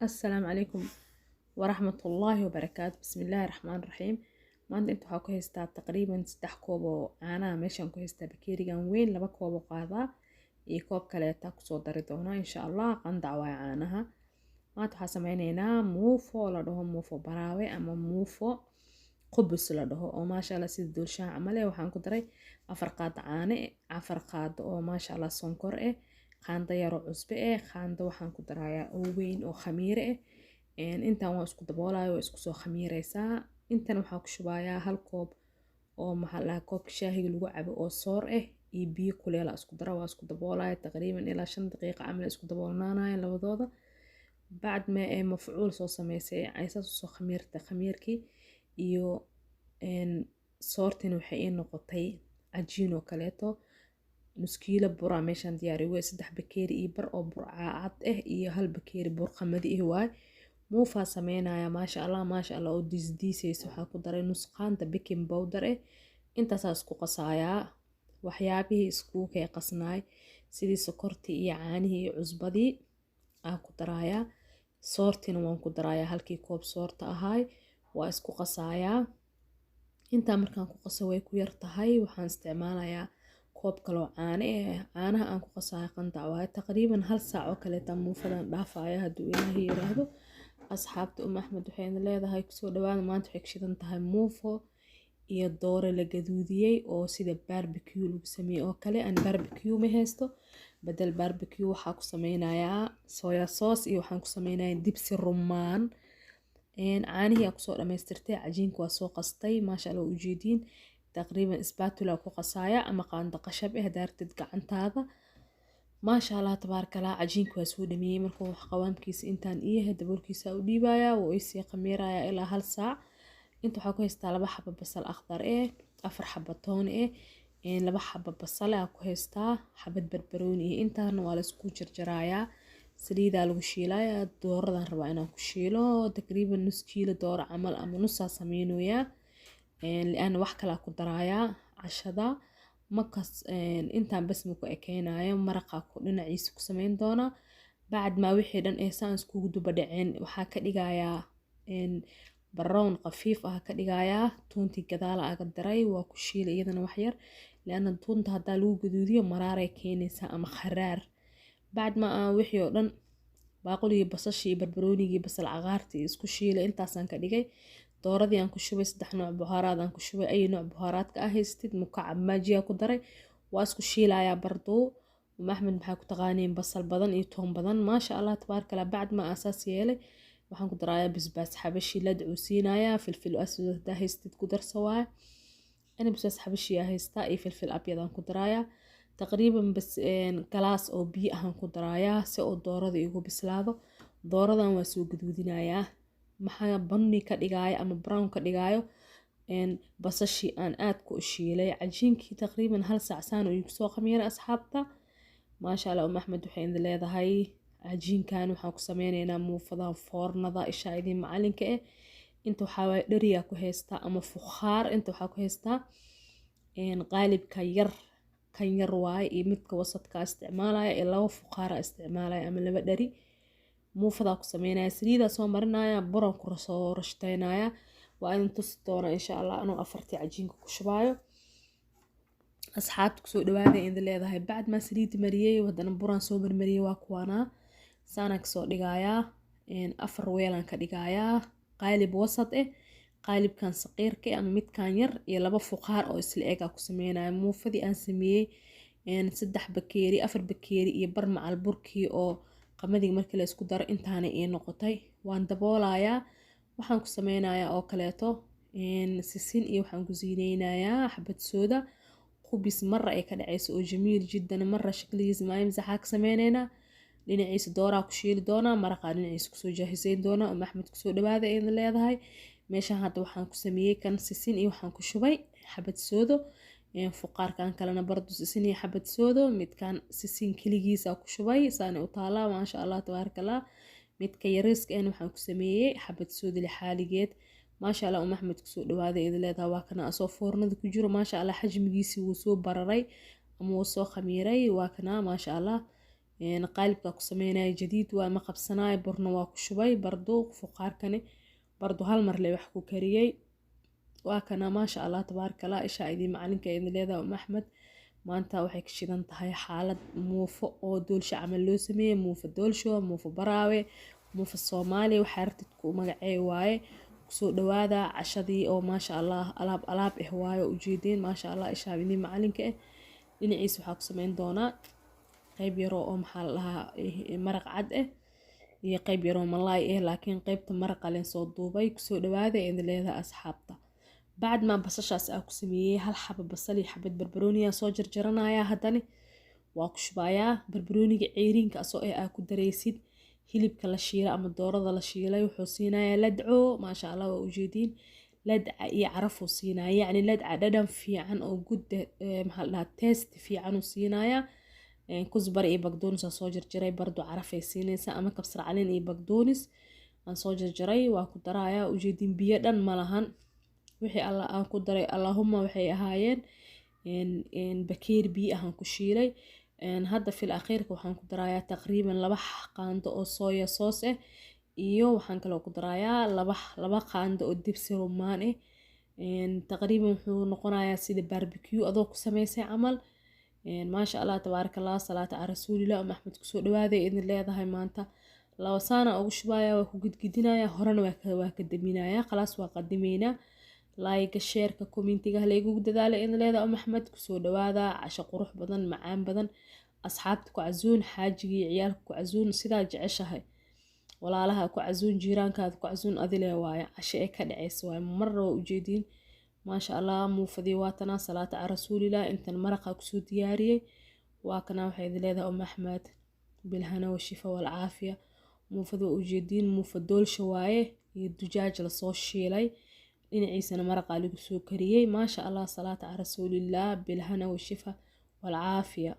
Assalaamu calaykum waraxmatullaahi wabarakaatu. Bismillaahi raxmaani raxiim. Maanta inta waxaa ku haystaa taqriiban 3 koob oo caanaha. Meeshaan ku haystaa bakeerigan weyn, 2 koob oo qaadaa iyo koob kaleeta kusoo dari doonaa insha Allah. Qandac waay caanaha. Maanta waxaa sameyneynaa muufo la dhaho muufo baraawe ama muufo qubus la dhaho, oo maasha Allah sida doolshaha camal eh. Waxaan ku daray 4 qaado caano eh, 4 qaado oo maasha Allah sonkor eh, qaando yaroo cusbo eh, qaando waxaan ku darayaa oo weyn oo khamiire eh. Intaan waa isku daboolaya, waa isku soo khamiireysaa. Intan waxaa ku shubayaa 1 koob oo, maxaa la dhahaa, koobka shaahiga lagu cabo oo soor ah iyo biyo kuleel isku dara. Waa isku daboolaya taqriiban ilaa 5 daqiiqo camal isku daboolnaanaya labadooda. Bacd ma ee mafcuul soo sameysay ay saas usoo khamiirtay, khamiirkii iyo soortina waxay ii noqotay cajiin oo kaleeto. Nus kiilo bura meeshaan diyaariyo way, 3 bakeeri iyo bar oo bur cad ah iyo 1 bakeeri bur qamadi ah waay. Muufaa sameynaya, maasha Allah, maasha Allah, oo diisdiisaysa. Waxaa ku daray nus qaanda baking powder eh. Intaasaa isku qasayaa waxyaabihii iskugu kay qasnaay, sidii sokortii iyo caanihii iyo cusbadii aan ku darayaa. Soortina waan ku darayaa, halkii koob soorta ahaay waa isku qasayaa. Intaa markaan ku qaso, way ku yar tahay, waxaan isticmaalayaa koob kaloo caano eh. Caanaha aan ku qasaya qandac waaye. Taqriiban 1 saac oo kaleeta muufadan dhaafaya hadduu Ilaahay yiraahdo. Asxaabta, Axmed waxay leedahay kusoo dhawaada. Maanta waxay ka shidan tahay muufo iyo doore la gaduudiyey oo sida barbecue lagu sameeyey oo kale. Aan barbecue ma haysto, badal barbecue waxaa ku sameynayaa soya sauce iyo waxaan ku sameynayaa dibsi rumaan. Caanihii aa kusoo dhamaystirtay, cajiinka waa soo qastay, maasha Allah. Ujeediin, taqriiban spatula ku qasaaya ama qaando qashab eh daartid gacantaada. Maasha Allah, tabaarakallah. Cajiinka waa soo dhameeyey. Markuu wax qawaamkiisa intaan iyahay, daboolkiisa u dhiibayaa, wuu isii khamiirayaa ilaa 1 saac. Inta waxaa ku haystaa 2 xabo basal akhdar eh, 4 xabo toon eh, 2 xabo basal ah ku haystaa, xabad barbarooni iyo intaana waa la isku jarjarayaa. Saliidaa lagu shiilayaa. Dooradan rabaa inaan ku shiilo taqriiban nus kiilo dooro camal ama nusaa sameynoyaa, liana wax kalaa ku darayaa cashada. Markaas intaan bas ma ku ekeynayo, maraqa ku dhinaciisa ku sameyn doonaa. Bacd maa wixii dhan ee saan iskugu duba dhaceen, waxaa ka dhigayaa brown khafiif ah ka dhigayaa. Tuuntii gadaala aga daray, waa ku shiilay iyadana wax yar, liana tuunta haddaa lagu gaduudiyo maraaray keenaysaa ama kharaar. Bacd ma aan wixii oo dhan baaquligii basashii iyo barbaroonigii basal cagaartii isku shiilay, intaasaan ka dhigay. Dooradii aan ku shubay, 3 nooc buhaaraad aan ku shubay, ay nooc buhaaraadka ah haystid, mukacab maajiya ku daray, waa isku shiilayaa barduu. Axmed maxaa ku taqaaniin? Basal badan iyo toon badan, maasha Allah, tabaarakallah. Bacd ma aasaas yeelay, waxaan ku darayaa basbaas xabashi la dcuusiinayaa, filfil aswad hadaa haystid ku darsa waaye. Ani basbaas xabashi aa haystaa iyo filfil abyad aan ku darayaa. Taqriiban bas galaas oo biyo ahaan ku darayaa si oo doorada igu bislaado. Dooradan waa soo gaduudinayaa. Maxaa bunni ka dhigaayo ama brown ka dhigaayo? Basashii aan aadka u shiilay. Cajiinkii taqriiban 1 saac saan uu igu soo khamiiray. Asxaabta, maasha Allah, Axmed waxay idin leedahay cajiinkan waxaan ku sameyneynaa muufadan foornada ishaa idin macalinka eh. Inta waxaa waaye dheriyaa ku haystaa ama fukhaar. Inta waxaa ku haystaa qaalibka yar, kan yar waaye, iyo midka wasadka isticmaalaya, iyo 2 fukhaara isticmaalaya ama 2 dheri. Muufadaa ku sameynaya, saliidaa soo marinaya, buran ku soo rashteynaya. Waa idin tusi doona insha Allah anuu afartii cajiinka ku shubaayo. Asxaabta, kusoo dhawaaday idin leedahay. Bacd maa saliid mariyey, haddana buraan soo marmariyey, waa kuwaanaa saanaan kasoo dhigayaa. 4 weelaan ka dhigayaa, qaalib wasad eh, qaalibkan saqiirka eh ama midkan yar, iyo 2 fuqaar oo isla egaa ku sameynaya. Muufadii aan sameeyey 3 bakeeri, 4 bakeeri iyo bar macal burkii oo qamadiga markii la isku daro, intaanay ii noqotay. Waan daboolayaa. Waxaan ku sameynayaa oo kaleeto sisin iyo waxaan ku siineynayaa xabad sooda. Khubis mara ay ka dhacayso oo jamiil jiddan mara shakligiisa maayimsaxaa ka sameyneynaa. Dhinaciisa dooraa ku shiili doonaa, maraqaa dhinaciisa kusoo jaahiseyn doonaa. Axmed kusoo dhawaada idin leedahay. Meeshaan hadda waxaan ku sameeyey kan sisin iyo waxaan ku shubay xabad soodo. Fuqaarkan kalena bardu sisin iyo xabad soodo, midkan sisin keligiisa ku shubay, saana u taalaa, maasha Allah, tabaarakallah. Midka yariiska en waxaan ku sameeyey xabad soodo lixaaligeed. Maasha Allah, Axmed kusoo dhawaaday idin leedahay. Waa kana asoo foornada ku jiro, maasha Allah. Xajmigiisii wuu soo bararay ama wuu soo khamiiray. Waa kana, maasha Allah. Qaalibka ku sameynaya jadiid waa ma qabsanayo. Burna waa ku shubay bardu, fuqaarkani bardu hal mar le wax ku kariyey. Waa kana, maasha Allah, tabaaraka Allah. Ishaa idin macalinka idin leedahay Um Axmed. Maanta waxay ka shidan tahay xaalad muufo oo doolsho camal loo sameeyey. Muufo doolsho, muufo Baraawe, muufo Soomaali, waxaa rabtid ku magacee waaye. Kusoo dhawaada cashadii oo maasha Allah alaab alaab ah waaye, ujeedeen, maasha Allah. Ishaa idin macalinka ah. Dhinaciisa waxaa ku sameyn doonaa qayb yaroo oo maxaa la dhahaa, maraq cad ah iyo qayb yaroo malaay ah, laakiin qaybta maraqa leen soo duubay. Kusoo dhawaada idin leedahay asxaabta. Bacd maa basashaas aa ku sameeyey, hal xaba basal iyo xabad barbarooniyaa soo jarjaranayaa. Haddana waa ku shubayaa barbarooniga ceyriinka asoo eh aa ku daraysid hilibka la shiilay ama doorada la shiilay. Wuxuu siinayaa ladco, maasha Allah, waa ujeediin, ladca iyo carafuu siinaya, yacni ladca dhadhan fiican oo gudda, maxaa la dhahaa, taste fiican uu siinayaa. Kusbar iyo bagdoonis aan soo jarjaray bardo carafay siinaysaa, ama kabsar caleen iyo bagdoonis aan soo jarjaray waa ku darayaa. Ujeedin, biyo dhan ma lahan wixii Alla aan ku daray. Allahuma waxay ahaayeen bakeeri biyo ah aan ku shiilay. Hadda fil akhiirka waxaan ku darayaa taqriiban 2 qaando oo soya sauce ah, iyo waxaan kaloo ku darayaa laba qaando oo dibsi rumaan ah. Taqriiban wuxuu noqonayaa sida barbecue adoo ku sameysay camal. Maasha Allah, tabaaraka Allah, salaata cala rasuulillah. Um Axmed kusoo dhawaaday idin leedahay. Maanta laba saana ugu shubaya, waa ku gidgidinaya, horena waa ka daminaya. Khalaas, waa qadimeynaa. Like-ga, share-ka, comment-iga halaygugu dadaala idin leedahay. Um Axmed kusoo dhawaada casho qurux badan, macaan badan. Asxaabta ku casuun, xaajigii ciyaalka ku casuun, sidaa jeceshahay, walaalaha ku casuun, jiiraankaada ku casuun, adile waaye casho ee ka dhaceysa waaye marna. Waa ujeediin, maasha Allah. Muufadii waatanaa, salaata cala rasuulillah. Intan maraqa kusoo diyaariyey waa kana. Waxay idin leedahay Um Axmed bilhana washifa walcaafiya. Muufada waa ujeediin, muufa doolsha waaye iyo dujaaj lasoo shiilay, dhinaciisana maraqaa lagu soo kariyey. Maasha Allah, salaata cala rasuulillah, bilhana washifa walcaafiya.